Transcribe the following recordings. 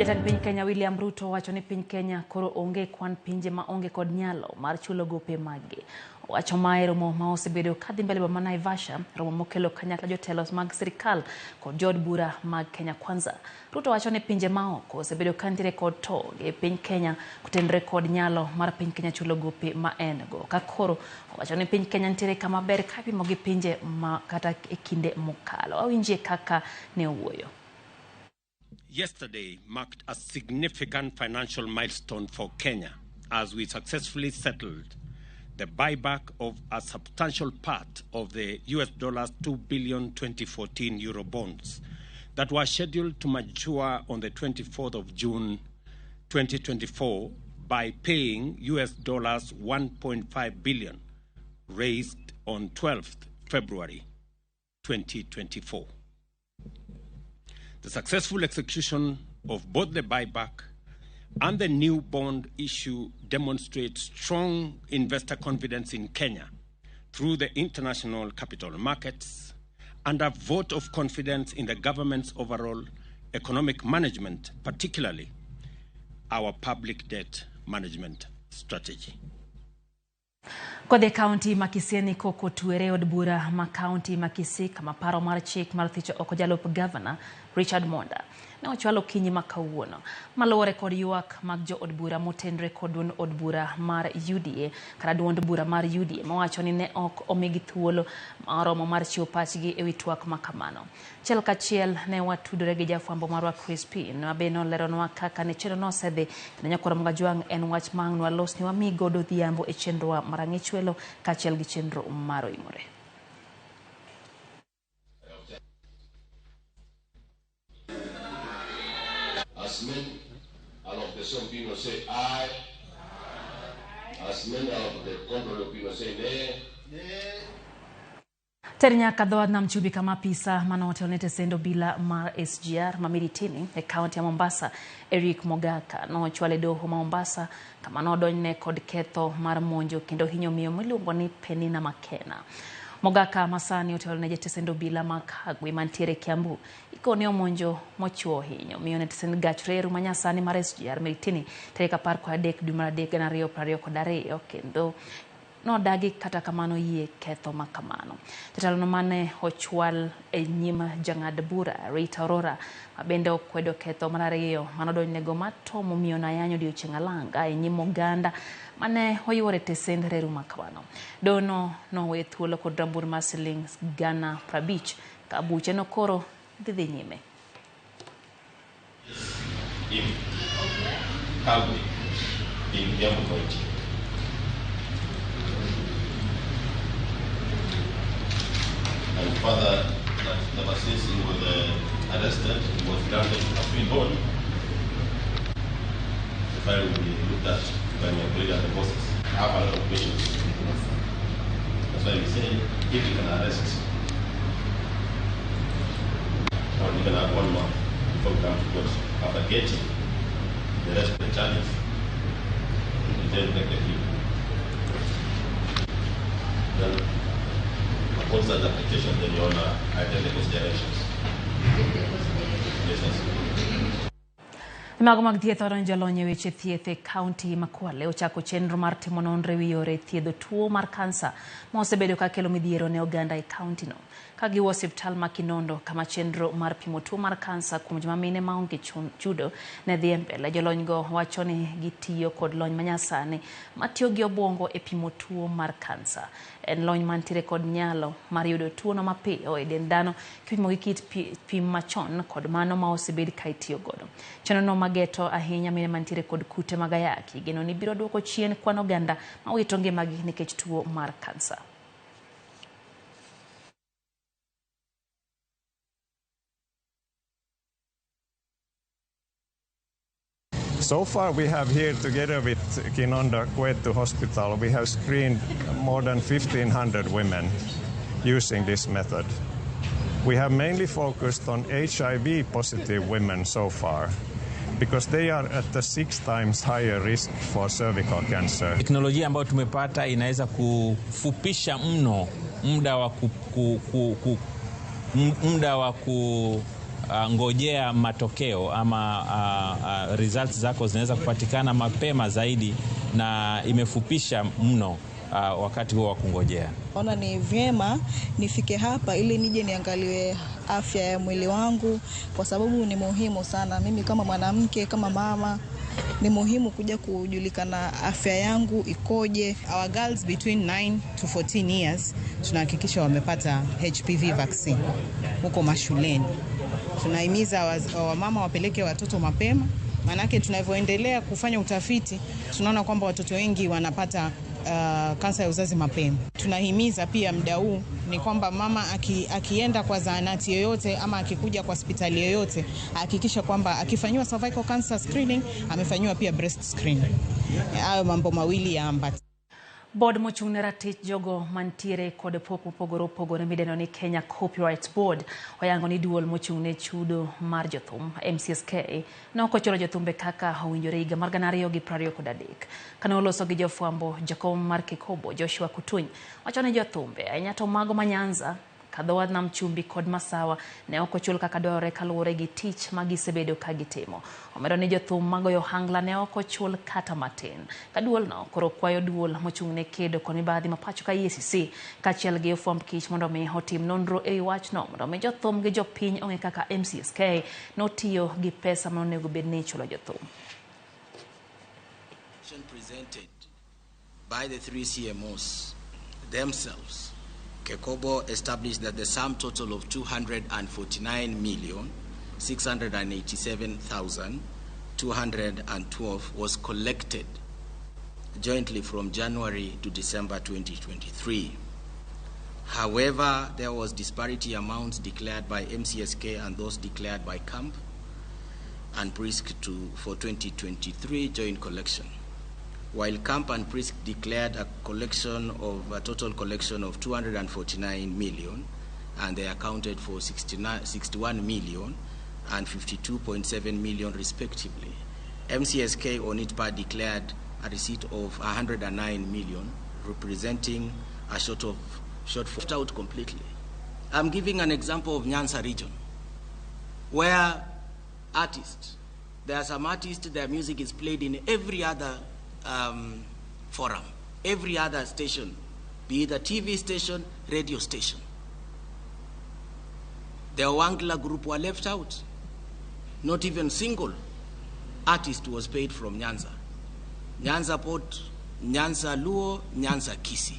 Jatend piny Kenya William Ruto wacho ni piny Kenya koro onge kwan pinje ma onge kod nyalo mar chulo gope maggi. Owacho mae romo ma osebedo kadhi mbele boma Naivasha, romo mokelo kanyakla jotelo mag sirikal kod jood bura mag Kenya Kwanza. Ruto wacho ni pinje maoko osebedo kantiere kod tog e piny Kenya kotenore kod nyalo mar piny Kenya chulo gope ma en go. Ka koro owacho ni piny Kenya nitiere kama ber ka ipimo gi pinje ma kata e kinde mokalo. Awinjie kaka ne owuoyo. Yesterday marked a significant financial milestone for Kenya as we successfully settled the buyback of a substantial part of the US dollars 2 billion 2014 euro bonds that were scheduled to mature on the 24th of June 2024 by paying US dollars 1.5 billion raised on 12th February 2024. The successful execution of both the buyback and the new bond issue demonstrates strong investor confidence in Kenya through the international capital markets and a vote of confidence in the government's overall economic management, particularly our public debt management strategy. Kodhi e kaunti ma Kisii ni koko twere od bura ma kaunti ma Kisii kama paro mar chik mar thicho oko jalup gavana Richard Monda ne ochwalo okinyi ma kawuono maluwore kod ywak mag jo od bura motenre kod duond od bura mar UDA kata duond bura mar UDA mawacho ni ne ok omigi thuolo moromo mar chiwo pachgi ewi twak ma kamano. Achiel kachiel ne watudore gi jafwambo marwa Crispin ma be noleronwa kaka ne chenro no osedhi kendo nyakwar Mgajwang' en wach ma ang' nwalos ni wamiyi godo odhiambo e chenrowa mar Ang'ech Welo kaachiel gi chenro mar Oimore. As men are of the same opinion, say aye. As men are of the contrary opinion, say nay. Ter nyaka dho wadh nam chumbi kama apisa mane otelo ne tesend obila mar SGR ma Miritini e kaunti ya Mombasa Eric Mogaka nochwal e doho ma Mombasa kama nodonjne kod ketho mar monjo kendo hinyo miyo miluongo ni Penina Makena. Mogaka masani otelo ne jatesend obila ma Kagwe mantiere Kiambu ikone omonjo mochuo hinyo miyo ne tesend gach reru manyasani mar SGR Miritini tarik 13 dwe mar 3 2022 kendo nodagi kata kamano yie ketho ma kamano. Jatelono mane ochwal e nyim jang'ad bura Rita Aurora ma bende okwedo ketho mar ariyo manodonjnego mar tomo miyo no ayany odiochieng' alanga e nyim oganda mane oyuore tesend reru ma kamano. Dono nowe thuolo kod rambur mar siling 50,000 ka buche no koro dhi nyime. In Kagwe, in Kiambu County. And further, that ever since he was arrested, he was granted a free bond. The file will be looked at by my colleague and the bosses. I have a lot of questions. That's why we say if you can arrest, or even have 1 month before we come to court, after getting the rest of the charges, we then take the plea. Then, upon such application, then Your Honor, I take the considerations. Yes, yes. Mago mag thieth odonjo jolony e weche thieth e kaunti ma Kwale ochako chenro mar timo nonro ewi yore thiedho tuo mar kansa ma osebedo ka kelo midhiero ne oganda e kaunti no. Ka giwuo osiptal ma Kinondo kama chenro mar pimo tuo mar kansa kuom joma mine maonge chudo ne dhi mbele. Jolony go wacho ni gitiyo kod lony manyasani matiyo gi obwongo e pimo tuo mar kansa. En lony mantiere kod nyalo mar yudo tuono mapiyo e dend dhano kipimo gi kit pim machon kod mano ma osebed ka itiyo godo. Chenro no mageto ahinya mine mantiere kod kute mag ayaki geno ni biro duoko chien kwan oganda ma wito ngimagi nikech tuo mar kansa. So far we have here together with Kinondo Kwetu Hospital, we have screened more than 1,500 women using this method. We have mainly focused on HIV positive women so far, because they are at the 6 times higher risk for cervical cancer. Teknolojia ambayo tumepata inaweza kufupisha mno muda wa Kungojea matokeo ama results zako zinaweza kupatikana mapema zaidi, na imefupisha mno wakati huo wa kungojea. Ona ni vyema nifike hapa ili nije niangaliwe afya ya mwili wangu, kwa sababu ni muhimu sana. Mimi kama mwanamke, kama mama, ni muhimu kuja kujulikana afya yangu ikoje. Our girls between 9 to 14 years tunahakikisha wamepata HPV vaccine huko mashuleni. Tunahimiza wamama wapeleke watoto mapema, maanake tunavyoendelea kufanya utafiti tunaona kwamba watoto wengi wanapata kansa ya uzazi mapema. Tunahimiza pia muda huu ni kwamba mama akienda kwa zahanati yoyote ama akikuja kwa hospitali yoyote ahakikisha kwamba akifanyiwa cervical cancer screening amefanyiwa pia breast screening. Hayo mambo mawili ya ambata. Board mochung' ne ratich jogo mantiere kod pok mopogore opogore midendo ni Kenya Copyright Board oyango ni duol mochung' ne chudo mar jothum MCSK ne ok ochulo jothumbe kaka owinjore higa mar 2023. Kane oloso gi jofwambo, jakom mar Kikobo Joshua Kutuny wacho ni jothumbe ahinya to mago ma Nyanza, Kadhowa, Nam Chumbi kod Masawa ne ok ochul kaka dwarore kaluwore gi tich ma gisebedo ka gitimo. Omedo ni jothum magoyo ohangla ne ok ochul kata matin. Ka duolno koro kwayo duol mochung' ne kedo kod mibadhi ma pacho ka EACC kaachiel gi ofwamb kich mondo mi otim nonro ewi wachno mondo mi jothum gi jopiny ong'e kaka MCSK notiyo gi pesa ma onego bed ni ichulo jothum. Presented by the three CMOs themselves, Kekobo established that the sum total of 249,687,212 was collected jointly from January to December 2023. However, there was disparity amounts declared by MCSK and those declared by CAMP and PRISK for 2023 joint collection. While CAMP and PRISK declared a total collection of 249 million, and they accounted for 61 million and 52.7 million respectively. MCSK on its part declared a receipt of 109 million, representing a shortfall out completely. I'm giving an example of Nyanza region, where artists, there are some artists, their music is played in every other forum, every other station, be it a TV station, radio station. The Wangla group were left out. Not even single artist was paid from Nyanza. Nyanza Port, Nyanza Luo, Nyanza Kisi.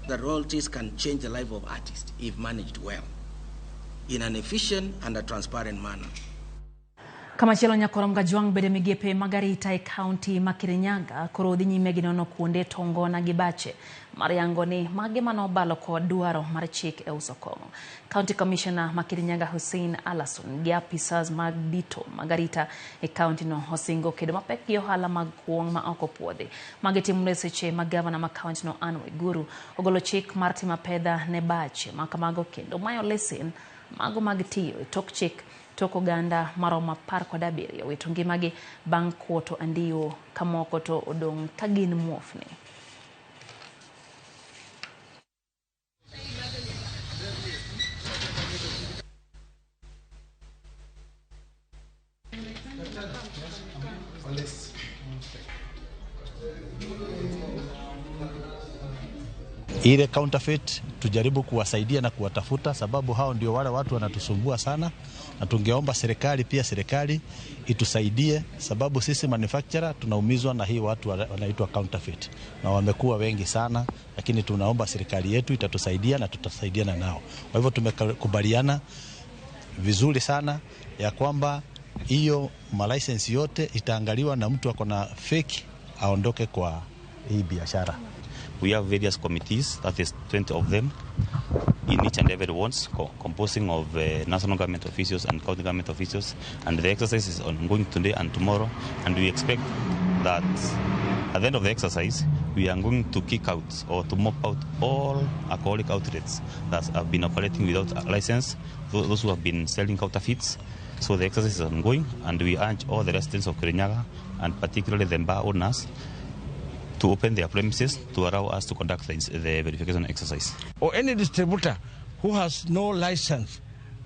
The royalties can change the life of artists if managed well, in an efficient and a transparent manner. Kamachielo nyakorom Gajwang' bede migepe mag arita e kaunti ma Kirinyaga koro dhi nyime gi nono kuonde tongona gi bache mar yango ni mage manobalo kod dwaro mar chik e uso kong'o. County Commissioner ma Kirinyaga Hussein Alason gi apisas mag dito mag arita e kaunti no osingo kedo mapek gi ohala mag kuong' ma ok opuodhi. Magi timore seche ma gavana ma kaunti no Anne Waiguru ogolo chik mar timo apedha ne bache ma kamago kendo mayo lesen mago mag tiyo e tok chik tok oganda maromo 17 wito ngimagi bang' kuoto andiwo ka moko to odong' ka gin muofni. Ile counterfeit tujaribu kuwasaidia na kuwatafuta, sababu hao ndio wale watu wanatusumbua sana, na tungeomba serikali pia serikali itusaidie, sababu sisi manufacturer tunaumizwa na hii watu wanaitwa counterfeit na wamekuwa wengi sana, lakini tunaomba serikali yetu itatusaidia na tutasaidiana nao. Kwa hivyo tumekubaliana vizuri sana ya kwamba hiyo license yote itaangaliwa na mtu akona fake aondoke kwa hii biashara. We have various committees, that is 20 of them, in each and every one, composing of national government officials and county government officials, and the exercise is ongoing today and tomorrow, and we expect that at the end of the exercise, we are going to kick out or to mop out all alcoholic outlets that have been operating without a license, those who have been selling counterfeits. So the exercise is ongoing, and we urge all the residents of Kirinyaga, and particularly the bar owners, to open their premises to allow us to conduct the verification exercise. Or any distributor who has no license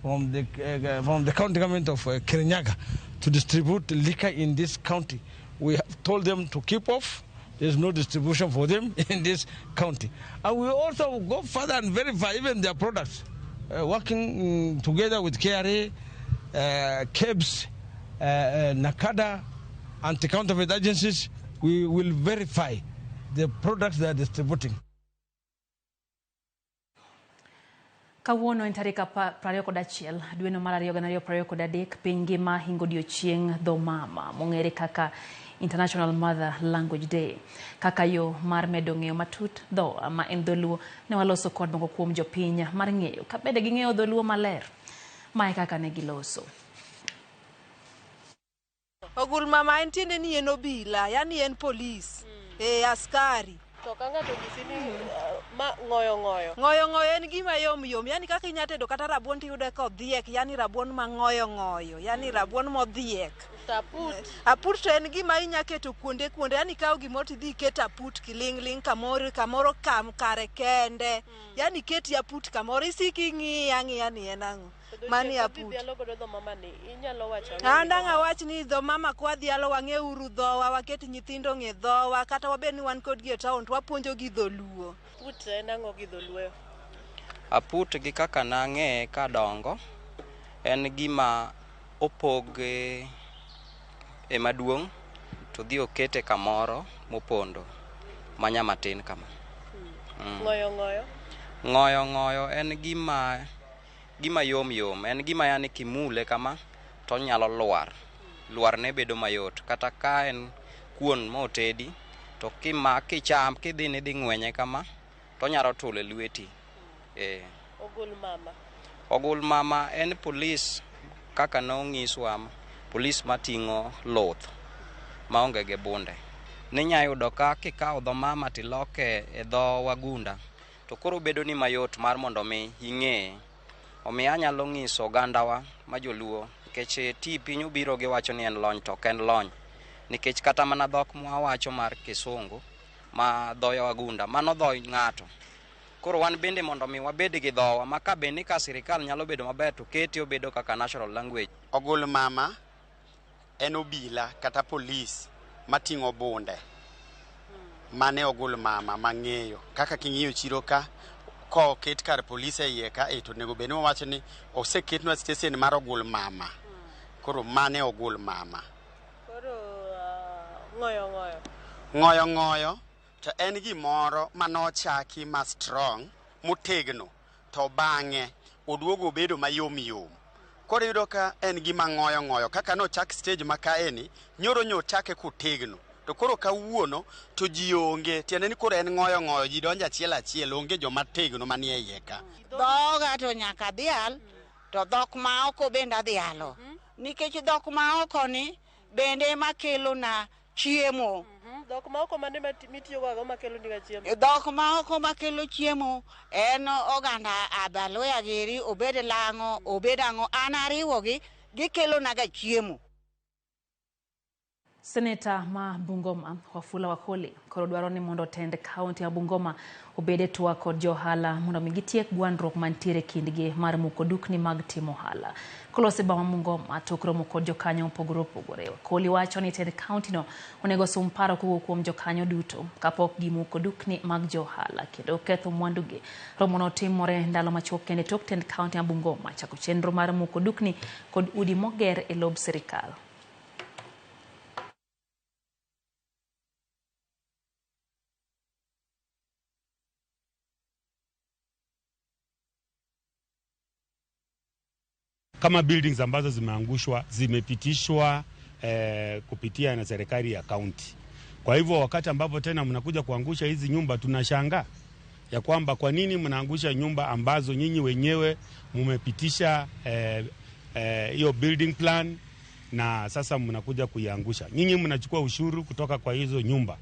from the county government of Kirinyaga to distribute liquor in this county. We have told them to keep off. There's no distribution for them in this county. And we also go further and verify even their products, working together with KRA, KEBS, NACADA, anti-counterfeit agencies. We will verify the products they are distributing. Kawuono en tarik 21 dweno mar 2023 piny ngima hingo odiochieng' dho mama mong'ere kaka International Mother Language Day. Kaka yo mar medo ng'eyo matut dhowa ma en dholuo ne waloso kod moko kuom jopiny mar ng'eyo kabende ging'eyo dholuo maler. Mae kaka ne giloso. Ogul mama en tiende ni en obila, yani en polis, askari. To ka ng'ato nyisi ni ma ng'oyo ng'oyo. Ng'oyo ng'oyo en gima yom yom, yani kaka inya tedo kata rabuon tiyudo ka odhiek, yani rabuon ma ng'oyo ng'oyo, yani rabuon modhiek. Aput. Aput to en gima inya keto kuonde kuonde, yani ikaw gimoro tidhi iket aput kiling'ling' kamoro kamoro kam kare kende. Yani iketi aput kamoro isiki ing'iya ang'iya ni en ang'o. Mani aput. An dang' awach ni dho mama kwadhialo wang'euru dhowa, waket nyithindo ng'e dhowa, kata wabed ni wan kodgi e town to wapuonjogi dholuo. Aput en ang'o gi dholuo? Aput gi kaka nang'e kadongo en gima opog e maduong' to dhi okete kamoro mopondo manya matin kama. Ng'oyo ng'oyo? Ng'oyo ng'oyo en gima yom yom, en gima yani kimule kama to onyalo lwar. Lwar ne bedo mayot kata ka en kuon motedi to kicham kidhi ni dhi ng'wenye kama to onyalo tul e lweti. Ogul mama. Ogul mama en polis kaka nong'iswa, polis mating'o luth maonge gi bunde. Ninya yudo ka kikawo dho mama tiloke e dho wagunda to koro bedo ni mayot mar mondo mi ing'eye. Omiyo anyalo ng'iso ogandawa ma joluo nikech ti piny obiro giwacho ni en lony to ok en lony. Nikech kata mana dhok mwawacho mar kisungu ma dho wagunda mano dho ng'ato. Koro wan bende mondo mi wabed gi dhowa ma ka bende ka sirikal nyalo bedo maber to kete obedo kaka national language. Ogul mama en obila kata polis mating'o bunde. Mane ogul mama mang'eyo. Kaka king'iyo chiro ka koket kar polis e iye ka to onego bed ni wawacho ni oseketnwa stesen mar ogul mama. Koro mane ogul mama. Koro ng'oyo ng'oyo. Ng'oyo ng'oyo to en gimoro manochaki ma strong motegno to bang'e oduogo obedo mayom yom. Koro iyudo ka en gima ng'oyo ng'oyo kaka nochak stage ma kaeni nyoro nyochake kotegno. To koro kawuono to ji onge, tiende ni koro en ng'oyo ng'oyo, ji donjo achiel achiel, onge joma tegno manie iye ka. Dhoga to nyaka dhial, to dhok ma oko bende adhialo. Nikech dhok ma oko ni bende ema kelona chiemo. Dhok ma oko mane mitiyogo makelo niga chiemo? Dhok ma oko makelo chiemo en oganda abaluya giri, obed lang'o, obed ang'o, an ariwogi, gikelonaga chiemo. Seneta ma Bungoma Wafula Wakoli koro dwaro ni mondo tend kaunti ya Bungoma obed e twak kod johala mondo mi gitiek gwandruok mantiere kindgi mar muko dukni mag timo ohala. Kolose boma Bungoma tok romo kod jokanyo mopogore opogore. Wakoli wacho ni tend kaunti no onego sum paro kowuok kuom jokanyo duto kapok gimuko dukni mag johala kendo ketho mwandugi. Romo no timore ndalo machuok kende tok tend kaunti ya Bungoma chako chenro mar muko dukni kod udi moger e lob sirikal. Kama buildings ambazo zimeangushwa zimepitishwa kupitia na serikali ya county. Kwa hivyo wakati ambapo tena mnakuja kuangusha hizi nyumba tunashangaa ya kwamba kwa nini mnaangusha nyumba ambazo nyinyi wenyewe mmepitisha hiyo building plan na sasa mnakuja kuiangusha. Nyinyi mnachukua ushuru kutoka kwa hizo nyumba.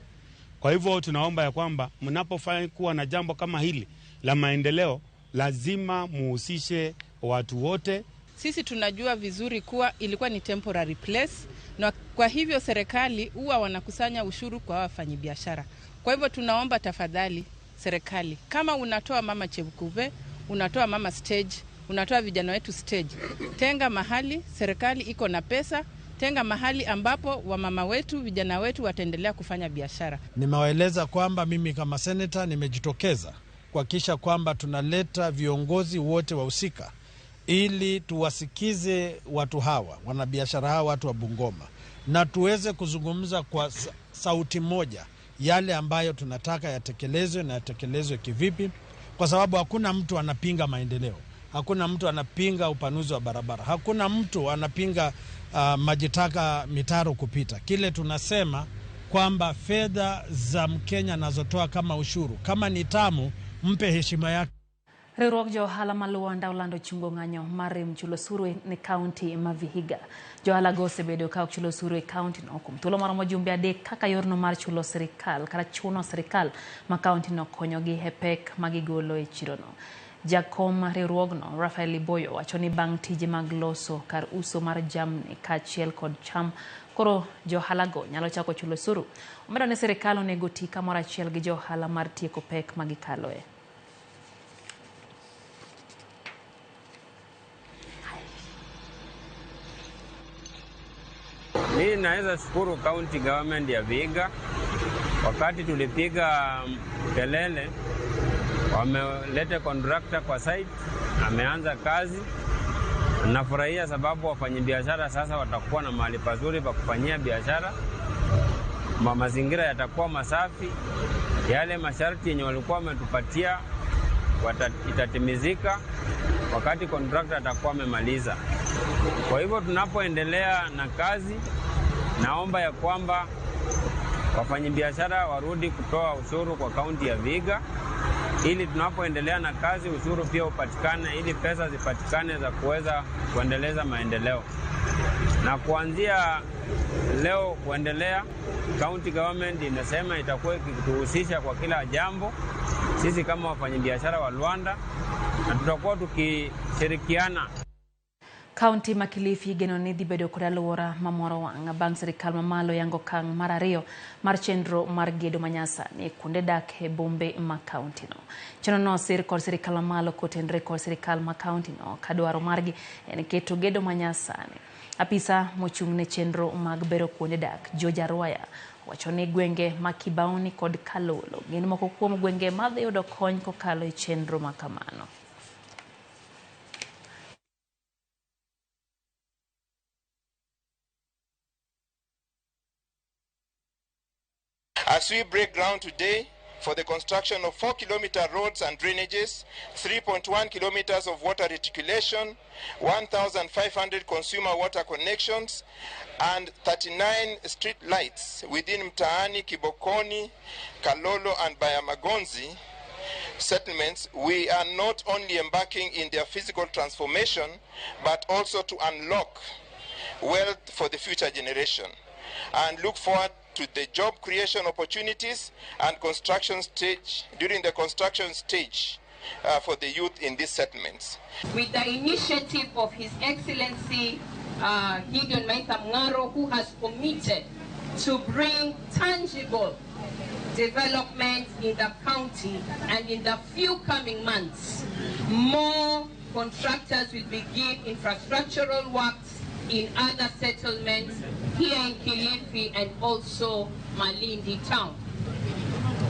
Kwa hivyo tunaomba ya kwamba mnapofanya kuwa na jambo kama hili la maendeleo lazima muhusishe watu wote. Sisi tunajua vizuri kuwa ilikuwa ni temporary place, na kwa hivyo serikali huwa wanakusanya ushuru kwa wafanyibiashara. Kwa hivyo tunaomba tafadhali serikali, kama unatoa mama Chepkuve, unatoa mama stage, Unatoa vijana wetu stage. Tenga mahali, serikali iko na pesa, tenga mahali ambapo wamama wetu, vijana wetu wataendelea kufanya biashara. Nimewaeleza kwamba mimi kama seneta nimejitokeza kuhakikisha kwamba tunaleta viongozi wote wahusika ili tuwasikize watu hawa, wanabiashara hawa, watu wa Bungoma, na tuweze kuzungumza kwa sauti moja yale ambayo tunataka yatekelezwe na yatekelezwe kivipi, kwa sababu hakuna mtu anapinga maendeleo, hakuna mtu anapinga upanuzi wa barabara, hakuna mtu anapinga maji taka mitaro kupita. Kile tunasema kwamba fedha za Mkenya anazotoa kama ushuru, kama ni tamu, mpe heshima yake. Riwruog jo ohala ma Luanda olando chungo ng'anyo mar rem chulo osuru ne kaunti ma Vihiga. Jo ohala go osebedo ka ok chul osuru e kaunti no kuom thuolo maromo jumbe 3 kaka yorno mar chulo sirikal kata chuno sirikal ma kaunti no konyogi e pek ma gigolo e chirono. Jakom riwruogno Rafael Liboyo wacho ni bang' tije mag loso kar uso mar jamni kaachiel kod cham, koro jo ohalago nyalo chako chulo osuru. Omedo ni sirikal onego ti kamoro achiel gi jo ohala mar tieko pek ma gikaloe. Mimi naweza shukuru county government ya Vihiga. Wakati tulipiga kelele, wameleta contractor kwa site, ameanza kazi. Nafurahia sababu wafanyabiashara sasa watakuwa na mahali pazuri pa kufanyia biashara. Mazingira yatakuwa masafi. Yale masharti yenye walikuwa wametupatia itatimizika wakati contractor atakuwa amemaliza. Kwa hivyo tunapoendelea na kazi, naomba ya kwamba wafanyabiashara warudi kutoa ushuru kwa kaunti ya Vihiga, ili tunapoendelea na kazi ushuru pia upatikane, ili pesa zipatikane za kuweza kuendeleza maendeleo. Na kuanzia leo kuendelea, county government inasema itakuwa ikituhusisha kwa kila jambo sisi kama wafanyabiashara wa Luanda, na tutakuwa tukishirikiana. Kaunti ma Kilifi geno ni dhi bedo kod alwora mamoro wang' bang' sirikal mamalo yango okang' mar 2 mar chenro mar gedo manyasani kuonde dak e bombe ma kaunti no. Chenro no osir kod sirikal mamalo kotenre kod sirikal ma kaunti no ka dwaro margi en keto gedo manyasani. Apisa mochung' ne chenro mag bero kuonde dak George Arwaya wacho ni gwenge ma Kibaoni kod Kalolo gin moko kuom gwenge madhi yudo kony kokalo e chenro ma kamano. As we break ground today for the construction of 4-kilometer roads and drainages, 3.1 kilometers of water reticulation, 1,500 consumer water connections, and 39 street lights within Mtaani, Kibokoni, Kalolo, and Bayamagonzi settlements, we are not only embarking in their physical transformation, but also to unlock wealth for the future generation and look forward to the job creation opportunities and construction stage during the construction stage for the youth in these settlements. With the initiative of His Excellency Gideon Maitha Mng'aro, who has committed to bring tangible development in the county, and in the few coming months, more contractors will begin infrastructural works in other settlements here in Kilifi and also Malindi town.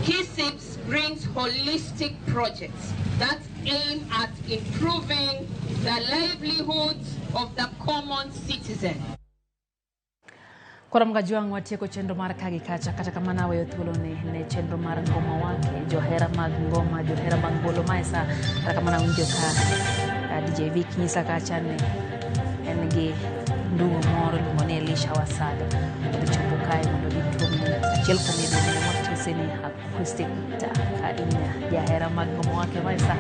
KISIPS brings holistic projects that aim at improving the livelihoods of the common citizen. Koro Mgajwang' watieko chenro mar Kagi Kacha, kata kamano aweyo thuolo ne chenro mar ngoma wake, johera mag ngoma, johera mag bolo mae sa, kata kamano awinjo ka DJ Vic nyisa kacha ni en gi ndugu moro iluongo ni Elisha Wasaga odhi chopo kae mondo gituomne achiel kuom yedhe mondo ni acoustic guitar. Ka in jahera mag ngoma wake mae sa,